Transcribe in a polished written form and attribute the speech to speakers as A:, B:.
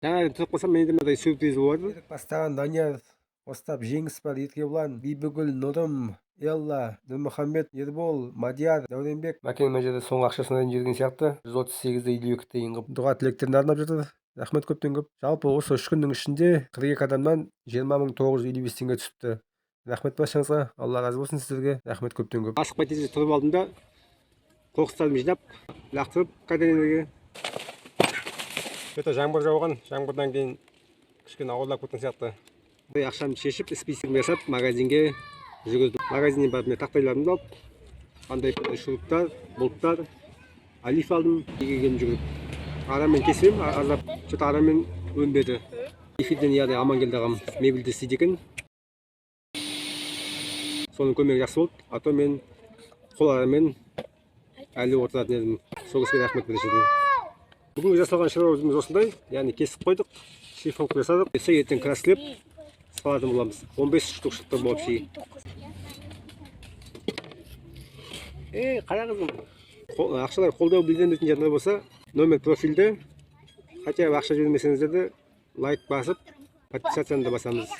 A: Жаңа тұрып қалсам, менде мынандай сюрприз болады.
B: Бастаған Данияр Остап, Жеңіс бар, Еркебұлан, Бибігүл, Нұрым, Элла, Нұрмұхаммед, Ербол, Мадияр, Дәуренбек. Мәкең мына жерде соңғы ақшасын да жіберген сияқты, 138,52 тиын қылып дұға тілектерін арнап жатыр. Рахмет көптен көп. Жалпы осы 3 күннің ішінде 42 адамнан 20 955 теңге түсіпті. Рахмет баршаңызға, Алла разы болсын сіздерге. Рахмет көптен көп.
A: Асықпай, тез тұрып алдым да, қоқыстарымды жинап, лақтырып контейнерге. Что-то жаңбыр жауған, жаңбырдан кейін кішкене ауырлап кеткен сияқты. Ақшамды шешіп, список жасап, магазинге жүгірдім. Магазиннен барып, мен тақтайларымды алып, андай шуруптар, болттар, олиф алдым. Үйге келдім жүгіріп. Арамен кесіп едім, аздап, что-то арамен өнбеді. Эфирден, яғни Амангелді ағам мебельді істейді екен. Соның көмегі жақсы болды. А то мен қол арамен әлі отыратын едім. Сол кісіге рахмет біріншіден. Бүгінгі жасалған шаруамыз осындай, яғни кесіп қойдық, шлифовка жасадық. Ертең ертең краскілеп салатын боламыз. 15 штук шықты вообще. Ей, қара қызым. Ақшалай қолдау білдірмейтін жандар болса, номер профильде, хотя бы ақша жібермесеңіздер де, лайк басып, подписацияны да басамыз.